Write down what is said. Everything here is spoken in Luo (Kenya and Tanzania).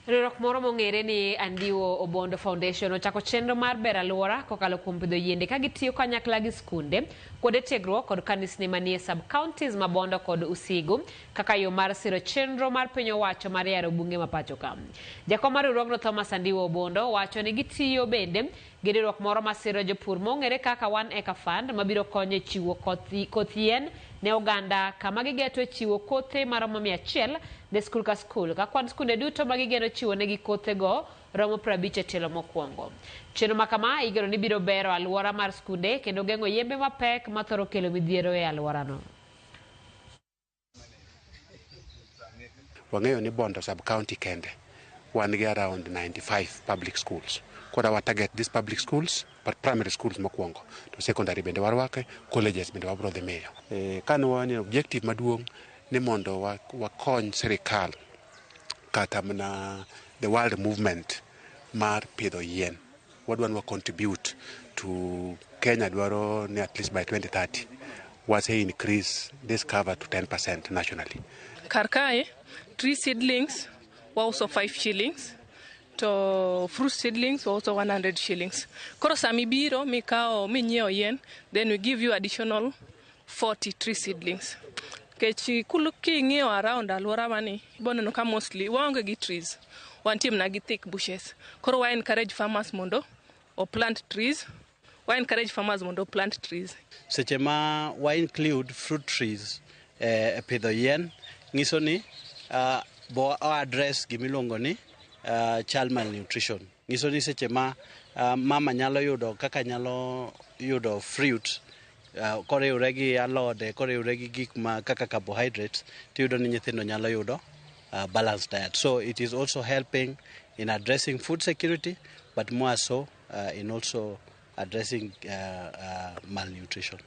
Riwruok moro mong'ere ni Andiwo Obondo Foundation ochako chenro mar bero alwora kokalo kuom pidho yiende ka gitiyo kanyakla gi skunde, kuonde tiegruok kod kanisni manie sub-counties ma Bondo kod Usigu kaka yo mar siro chenro mar piny owacho mar yaro bunge ma pacho ka. Jakom mar riwruogno Thomas Andiwo Obondo wacho ni gitiyo bende gi riwruok moro ma siro jopur mong'ere kaka One Acre Fund mabiro konyo e chiwo koth yien ne oganda kama gigeto e chiwo kothe maromo 100 ne skul ka skul ka kwan skunde duto ma gigeno chiwo negi kothego romo 50 e tielo mokwongo. Chenro ma kama igeno ni biro bero alwora mar skunde kendo geng'o yembe mapek mathoro kelo midhiero e alworano. Wang'eyo ni Bondo sub county kende wan gi around 95 public schools. Koro wa target these public schools, but primary schools mokwongo, to secondary bende warwake, colleges bende wabro dhi miyo. E, kane wan objective maduong' ni mondo wakony sirikal kata mana the world movement mar pidho yien. Wadwa ni wa contribute to Kenya dwaro ni at least by 2030 wase increase this cover to 10% nationally. Kar kae, tree seedlings wauso 5 shillings to fruit seedlings wauso 100 shillings. Koro sama ibiro mikawo minyiewo yien, then we give you additional 40 tree seedlings. Nikech king'iyo around alwora wani, ibo neno ka mostly waonge gi trees. Wantie mana gi thick bushes. Koro wa encourage farmers mondo o plant trees. Wa encourage farmers mondo o plant trees. Seche ma wa include fruit trees e pidho yien, nyiso ni bo address gimiluongo ni child malnutrition. Nyiso ni seche ma mama nyalo yudo kaka nyalo yudo fruit koriwre gi alode, koriwre gi gik ma kaka carbohydrates, tiyudo ni nyithindo nyalo yudo balanced diet. So it is also helping in addressing food security, but more so in also addressing malnutrition.